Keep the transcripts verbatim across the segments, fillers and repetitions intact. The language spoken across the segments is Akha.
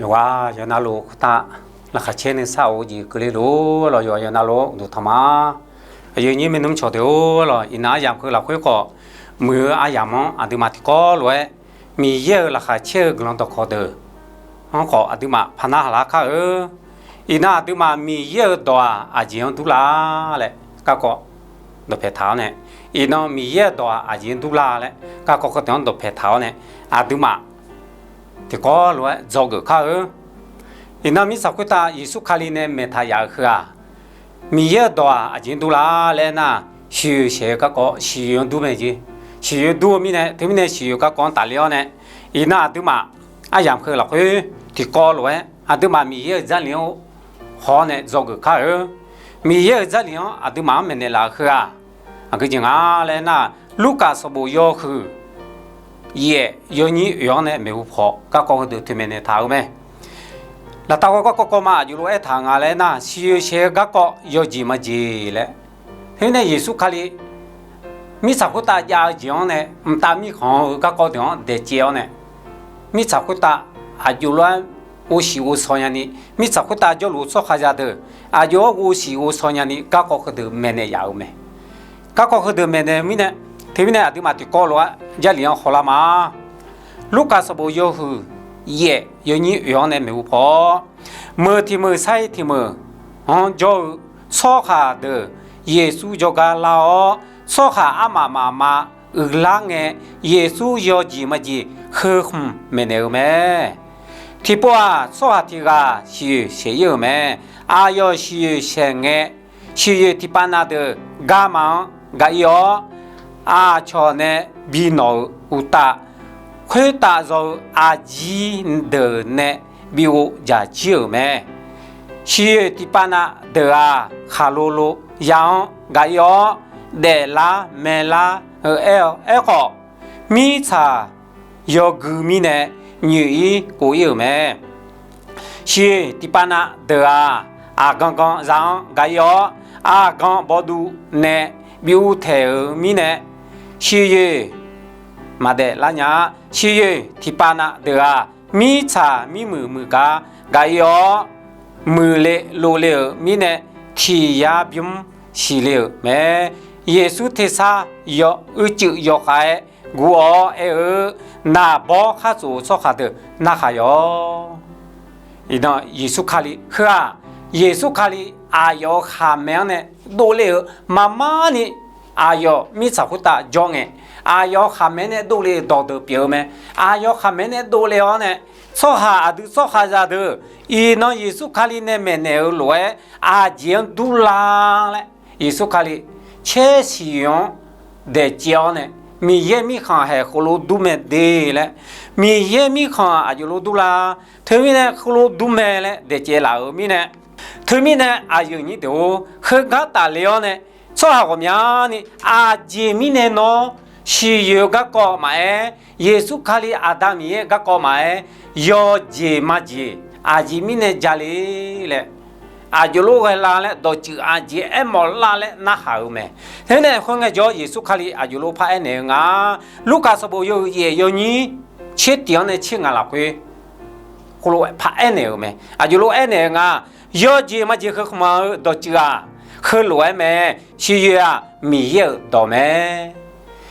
Yawqghaq yawqnav luf khoertav laqkhaq caer nuisar of-eu jeq keuvle luf-awr lawq, yawqghaq yawqnav luf uqduq tanq ma. Aqyuif aqnyir maernmr cawq deuq-or lawq, iqnan aryamq heu lafkhoer khawf muiq-eu aryamq-anr aqduimaf tiqkawv lof-aer Miqyaer-euq laqkhaq caer-eu guiqlanq dawqkawq deuq-anr khawf aqduimaf par narhaq lar kar-eu. Iqnan aqduimaf Miqyaer-euq dawq-aq aqjeq-anr dur la laer garkawv dawqpae taq-awr nae, iqnan Miqyaer-euq dawq-aq aqjeq-anr dur la laer garkawv kawv deuq-anr dawqpae taq-awr nae, aqduimaf tiqkawv lof-aer dzawgeuf kar-eu. Iqnan mirtsaq khoertav Yeqsur Kali nae maeqtaq yaf-euq heu-aq, Miqyaer-euq dawq-aq aqjeq-anr dur la laer nar, siqyoeq saeq-eu garkawv siqyoeq-anr dur mae jeq. Siqyoeq dur-eu mirnae, teumirnae siqyoeq garkawv-anr tafler-awr nae, iqnan aqduimaf aryamq heu lafkhoer tiqkawv lof-aer aqduimaf Miqyaer-euq Jarlif-anr haw-awr nae dzawgeuf kar-eu. Miqyaer-euq Jarlif-anr aqduimaf-anr maeqnaeq laf-euq heu-aq, aqgeu jeq nga laer nar, Lurkaf sanqbof yawhuiq yaef yawnyir oeq-anr nae maeqhu paw garkawv heudeuq toeqmaeq naeq taq-eu mae. Laftav ghawrgawr kawv kawv ma aqjox lof aertaq-eu nga laer nar, siqyoeq saeq-eu garkawv yawjeq majeq laer. Khoernae Yeqsur Kali mirtsaq khoertav jav-eu jeq-anr nae mqtav mirkhanq-eu garkawv deuq-anr daeqcaev-awr nae, mirtsaq khoertav aqjox lof-aer ghovshiq ghovshaw nyani, mirtsaq khoertav jawrluf-eu tsawrhaqzaq deuq aqjox-aer ghovshiq ghovshaw nyani garkawv heudeuq maeqnaeq yaf-euq mae. Garkawv heudeuq maeqnaeq mirnae, teumirnae aqduimaf tiqkawv lof-aer Jarlif-anr hawlar ma. Lurkaf sanqbof yawhuiq yaef yawnyir oeq-anr nae maeqhu paw-awr, meuq tiq meuq sar-iq tiq meuq-anr jawr-eu tsawrhaq deuq Yeqsur jawrgar lar-awr, tsawrhaq armaf mafma uiqlar ngae, Yeqsur yawjeq majeq heu khmq maeqnaeq-eu mae. Tiqpov-aq, tsawrhaq tiq ghaq siqyoeq saeq ir-euq mae. Aqyawf siqyoeq saeq ngae, siqyoeq tiqpav nav deuq garma-anr ga ir-awr, aqcawq nae bi nawq-euq uqtaf, khoertav zaw-eu aqjir deuq nae bi ghovdzaq jir-euq mae. Siqyoeq tiqpav nav deuq-aq, khaqlo lo ya-anr ga ir-awr, daeflar maelar-eu aer-awr, aerkhawf, mirtsaq yawgui mirnae nyoeq ir kov ir-euq mae. Siqyoeq tiqpav nav deuq-aq, aqgan gan za-anr ga ir-awr, aqgan bawduv nae bi uvtaeq-euq mirnae, siqyoeq maqdaef lar nya-a. Siqyoeq tiqpav nav deuq-aq, mirtsaq mirmuiq muiq gar ga ir-awr, muiqle lovle-euq mirnae, tiq yar bymr siqle-euq mae. Yeqsur tersar yaw uicuiv yawkhav-aer guv-awr aer-eu, Naqbawr khar tsof-eu tsawrhaq deuq narhaq yawq. Iqnan Yeqsur Kali heu-aq, Yeqsur Kali aqyawf-euq khaqmae-anr nae dovle-euq maqmar ni, aqyawf mirtsaq khoertav jawr ngae, aqyawf-euq khaqmae nae dovle-euq dawqdeuq pyeuf-eu mae. Aqyawf-euq khaqmae nae dovle-awr nae, tsawrhaq aqdui tsawrhaqzaq deuq iqnan Yeqsur Kali nae maeqnaeq-euq lof-aer aqjeq-anr dur la laer, Yeqsur Kali caer siqyoeq-anr daeqcaev-awr nae, Miqyaer mirkhanq haeq heulof dur mae de laer, Miqyaer mirkhanq aqjox lof dur la, teumirnae heulof dur mae laer daeqcaev laf-euq mirnae, teumirnae aqyuif aqnyir deuq-or, heugar tafle-awr nae, tsawrhaq ghawqmyani aqjeq mirnae nawr siqyoeq-eu garkawv maqaer, Yeqsur Kali Aqda Miqyaer garkawv maqaer, yawjeq majeq aqjeq mirnae jale laer, aqjox lof ghae la laer dawqtsuif aqjeq aermawf la laer narhaq-euq mae. Khoerngae jawr Yeqsur Kali aqjox lof par aernaeq-eu nga. Lurkaf sanqbof yawhuiq yaef yawnyir tser tiq-anr nae tser ngaq lafkhoer heulof par aernaeq-euq mae. Aqjox lof aernaeq-eu nga. Yawjeq majeq heu khmq-eu dawqtsuif-aq, heulof-aer mae. Siqyoeq-aq Miqyaer-euq dawq mae.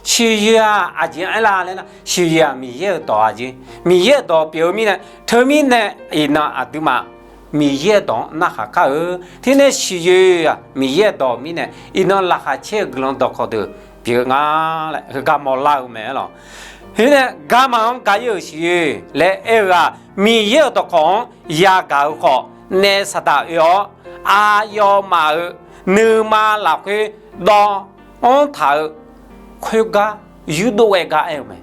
Siqyoeq-aq aqjeq-anr aer la laer nar, siqyoeq-aq Miqyaer-euq dawq-a jeq. Miqyaer-euq dawq pyeuf-eu mirnae, teumirnae iqnan aqduimaf Miqyaer-euq dawq-anr narhaq kar-eu. Teumirnae siqyoeq-aq Miqyaer-euq dawq mirnae, iqnan laqkhaq caer-eu guiqlanq dawqkawq deuq pyeuf-eu nga laer heugar mawrlar-eu mae lawq. Khoernae garma-anr ga ir-euq siqyoeq laer aer-eu-aq, Miqyaer-euq dawqkawq-anr yagaq-eu khawf, naef saqdaq oe-awr, aqyawfmaf-euq nuima lafkhoer dawv-anr taq-eu khoergar yurdov ghae gar aer-eu mae.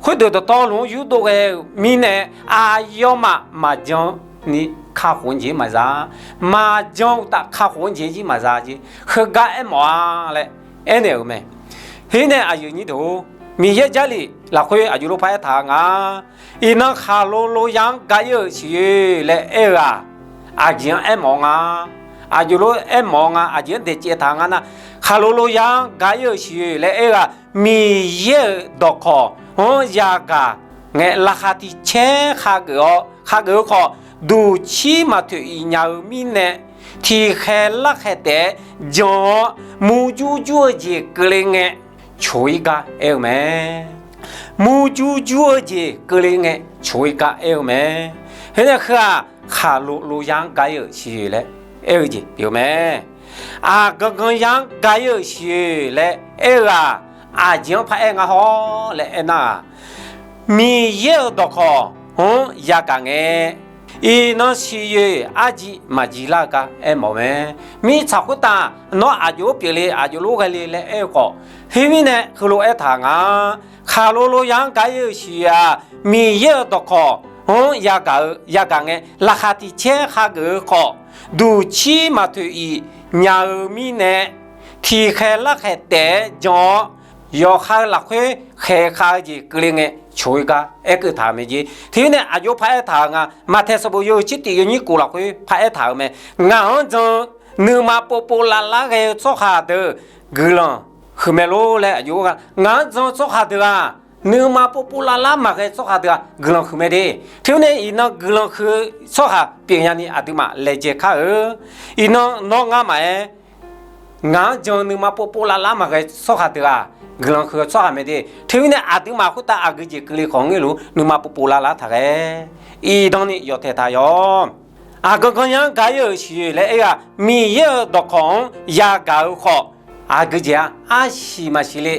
Khoerdeuq dawqtawvluf-anr yurdov ghae-euq mirnae, aqyawfmaf maqjan ni kakhof-anr jeq maqza, maqjan uqtaf kakhof-anr jeq jir maqza jeq, heugar aermawf-a laer aernaeq-euq mae. Khoernae aqyuif aqnyir deuq-or, Miqyaer Jarlif lafkhoer aqjox lof par aertaq-eu nga. Iqnan khaqlo lo ya-anr ga ir-euq siqyoeq laer aer-eu-aq, aqjeq-anr aermawf-eu nga. Aqjox lof aermawf-eu nga, aqjeq-anr daeqcaev taq-eu nga nar, khaqlo lo ya-anr ga ir-euq siqyoeq laer aer-eu-aq, Miqyaer-euq dawqkawq-anr yagaq ngae, laqkhaq tiq caer khageuf-awr, khageuf-eu khawf, duqcir maqtoeq iq nya-eu mirnae, tiqkhaeq larkhaeq taef-aer jan-awr, murjur jur-eu jeq keuvle ngae, coq-ir gar aer-eu mae. Murjur jur-eu jeq keuvle ngae, coq-ir gar aer-eu mae. Khoernae heu-aq, khaqlo loya anr ga-ir-euq siqyoeq laer aer-eu jeq pyeuf-eu mae. Aqgan gan ya anr ga-ir-euq siqyoeq laer aer-eu-aq, aqjeq-anr paraer nga hawr laer aernar-aq, Miqyaer-euq dawqkawq-anr yagaq ngae, iqnan siqyoeq arji maqji lar-eu gar aermawf-eu mae. Mirtsaq khoertav nawr aqjox-aer pyeufle, aqjox lof ghae le laer aer-eu khawf, khoermirnae heulof aertaq nga. Khaqlo loya anr ga-ir-euq siqyoeq-aq, Miqyaer-euq dawqkawq-anr yagaq-eu yagaq ngae, laqkhaq tiq caer khageuf-eu khawf, duqcir maqtoeq iq nya-eu mirnae, tiqkhaeq larkhaeq taef-aer jan-awr, yawqha-eu lafkhoer khaeq khav-eu jeq keuvle ngae, coq-ir gar aerkeuv taq-euq mae jeq. Teumirnae aqjox paraer taq-euq nga. Maqtaeq sanqbof yawhuiq tser tif yawnyir kof lafkhoer paraer taq-euq mae. Ngaq-anr jan-eu nuima povpov lavlar ghae-eu tsawrhaq deuq guiqlanq huiqmae lor laer aqjox-aer, ngaq-anr jan-eu tsawrhaq deuq-aq, nuima povpov lavlar maqghae tsawrhaq deuq-aq guiqlanq huiqmae de. Teumirnae iqnan guiqlanq huiq-eu tsawrhaq pyeufnya ni aqduimaf laejae kar-eu. Iqnan nawr ngar maqaer, ngaq-anr jan-eu nuima povpov lavlar maqghae tsawrhaq deuq-aq, guiqlanq huiq-eu tsawrhaq mae de. Teumirnae aqduimaf khoertav aqgeu jeq keuvle khawf ngeur luf nuima povpov lavlar taq ghae. Iqdan ni yawf taeq taq yawq. Aqgan gan ya anr ga-ir-euq siqyoeq laer aer-aq, Miqyaer-euq dawqkawq-anr yagaq-eu khawf, aqgeu jeq-aq, arsiq maqsiq le,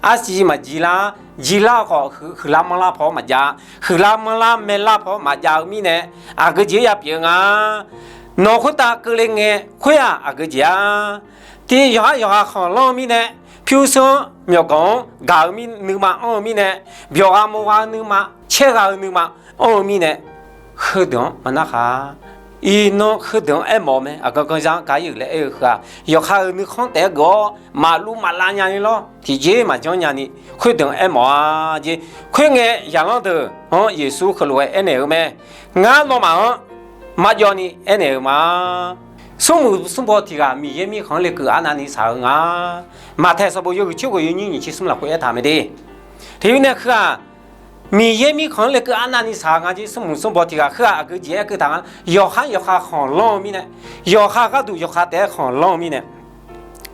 arsiq maqji lar, ji lar-eu khawf, huiqlar manrlar paw-awr maqjav, huiqlar manrlar maerlar paw-awr maqjav-eu mirnae, aqgeu jeq-aer ya pyeuf-eu nga. Nawq khoertav keuvle ngae, khoer-aq aqgeu jeq-a. Tiq yawqhar yawqha khanqlanr-eu mirnae, pyurshuir-anr myawqganq-anr gaq-eu mir nuima anr-eu mirnae, byawqgha mawrgha-eu nuima, caergha-eu nuima anr-eu mirnae, heudeuq-anr maqnar khaq. Iqnan heudeuq-anr aermawf-eu mae. Aqgan gan ya anr ga-ir-euq laer aer-eu heu-aq, yawqha-euq nuikhanr taef-aer geuf-awr maqluv maqlav nya ni lawr, tiqjeq maqjanr nya ni, khoerdeuq-anr aermawf-a jeq. Khoerngae, zaqlanr deuq-anr Yeqsur heulof-aer aernaeq-eu mae. Ngar nawmaf-anr marjawv ni aernaeq-eu ma. Smrmuiq smrbaw tiq ghaq Miqyaer mirkhanq-anr lekeuv arnavni shaq-eu nga. Maqtaeq sanqbof yawhuiq tser khof yawnyir nyiq tser smr lafkhoer aertaq mae de. Teumirnae heu-aq, Miqyaer mirkhanq-anr lekeuv arnavni shaq-eu nga jeq. Smrmuiq smrbaw tiq ghaq heu-aq aqgeu jeq aerkeuv taq nga. Yawqhar yawqha khanqlanr-eu mirnae, yawqha gharduq yawqha taef-aer khanqlanr-eu mirnae,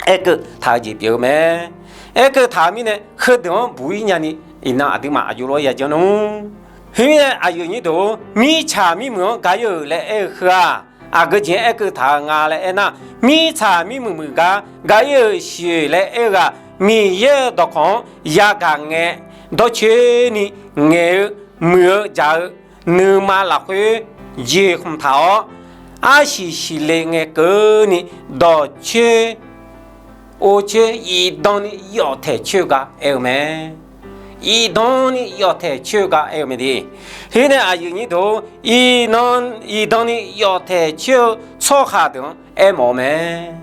aerkeuv taq-eu jeq pyeuf-eu mae. Aerkeuv taq-eu mirnae, heudeuq-anr buq-ir nyani, iqnan aqduimaf aqjox lof-aer yajanr nmr. Khoermirnae, aqyuif aqnyir deuq-or, mirtsaq mirmuiq-anr ga-ir-euq laer aer-eu heu-aq, aqgeu jeq-anr aerkeuv taq-eu nga laer aernar, mirtsaq mirmuiq muiq gar ga-ir-euq siqyoeq laer aer-eu-aq, Miqyaer-euq dawqkawq-anr yagaq ngae, dawrcoeni ngaeq-eu, muiq-eu, dzaq-eu nuima lafkhoer jeqkhmq taq-awr, arsiq siqle ngae keuvni dawqcoer orcoer iqdan ni yawf taeq coer-eu gar aer-eu mae. Iqdan ni yawf taeq coer-eu gar aer-eu mae de. Khoernae aqyuif aqnyir deuq-or, iqnan iqdan ni yawf taeq coer-eu tsawrhaq deuq-anr aermawf-eu mae.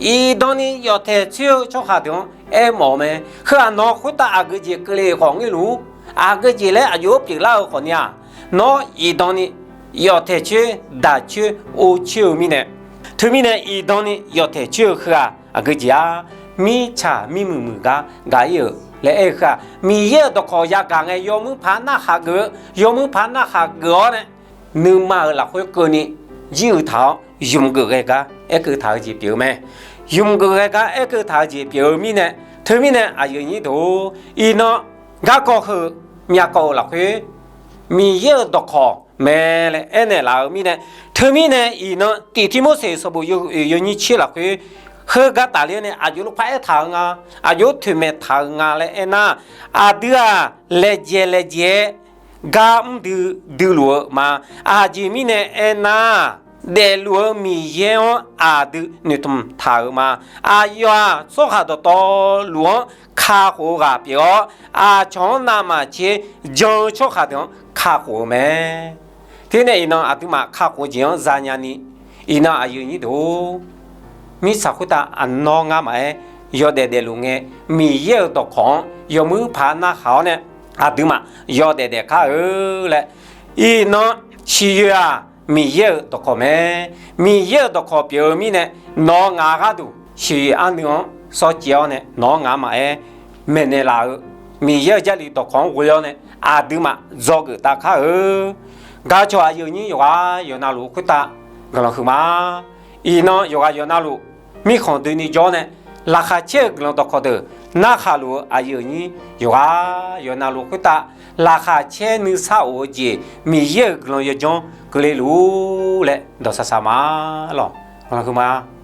Iqdan ni yawf taeq coer-eu tsawrhaq deuq-anr aermawf-eu mae. Heu-aq nawq khoertav aqgeu jeq keuvle khawf ngeur luf-ur. Aqgeu jeq laer aqjox-aer pyeuflar-eu khawfni-aq, nawr iqdan ni yawf taeq coer, daq coer, or coer-eu mirnae, teumirnae iqdan ni yawf taeq coer-eu heu-aq aqgeu jeq-a. Mirtsaq mirmuiq muiq gar ga-ir-euq laer aer-eu heu-aq, Miqyaer-euq dawqkawq yagaq ngae, yawmuir paq narhaq geuf-eu, yawmuir paq narhaq geuf-awr nae, nuima-euq lafkhoer keuvni jir uiq taq-awr, ymq geuf ghae gar aerkeuv taq-eu jeq pyeuf-eu mae. Ymq geuf ghae gar aerkeuv taq-eu jeq pyeuf-eu mirnae, teumirnae aqyuif aqnyir deuq-or, iqnan garkawv heu myavkawv-euq lafkhoer Miqyaer-euq dawqkawq mae laer aernaeq laf-eu mirnae, teumirnae iqnan tiq Tirmorseq sanqbof yawnyir tser lafkhoer heugar tafler-awr nae aqjox lof par aertaq-eu nga, aqjox toeqmaeq taq-eu nga laer aernar, aqdui-aq laejae laejae-aer gar mr dui duiluf-eu ma. Aqjeq mirnae aernar, daefluf-eu Miqyaer-anr aqdui noeqtmq taq-euq ma. Aqyawf-aq tsawrhaq dawqtawvluf-anr kakhof-eu ghaq pyeuf-awr, aqcawq-anr navmaqtser jan-eu tsawrhaq deuq-anr kakhof-eu mae. Teunae iqnan aqduimaf kakhof-eu jeq-anr zanya ni, iqnan aqyuif aqnyir deuq-or, mirtsaq khoertav aqnawr ngar maqaer, yawdaef daefluf ngae, Miqyaer-euq dawqkawq-anr yawmuir paq narhaq-awr nae, aqduimaf yawdaef daefkar-eu laer, iqnan siqyoeq-aq Miqyaer-euq dawqkawq mae. Miqyaer-euq dawqkawq pyeuf-eu mirnae, nawq-eu ngaq gharduq siqyoeq arnuiv-anr sawrcaev-awr nae nawq-anr ngaq maqaer maeqnaeq laf-eu Miqyaer-euq Jarlif dawqkawq-anr ghoe-awr nae aqduimaf dzawgeuf taf kar-eu. Gaq cawq aqyuif aqnyir yawqghaq yawqnavluf khoertav guiqlanq huiqma. Iqnan yawqghaq yawqnavluf mirkhanq doeni jawr-awr nae, laqkhaq caer-eu guiqlanq dawqkawq deuq narhaq luf-eu aqyuif aqnyir yawqghaq yawqnavluf khoertav laqkhaq caer nuisar of-eu jeq Miqyaer-euq guiqlanq yawdzanr keuvle luf-ur laer dawqsaq saq ma lawq. Guiqlanq huiqma.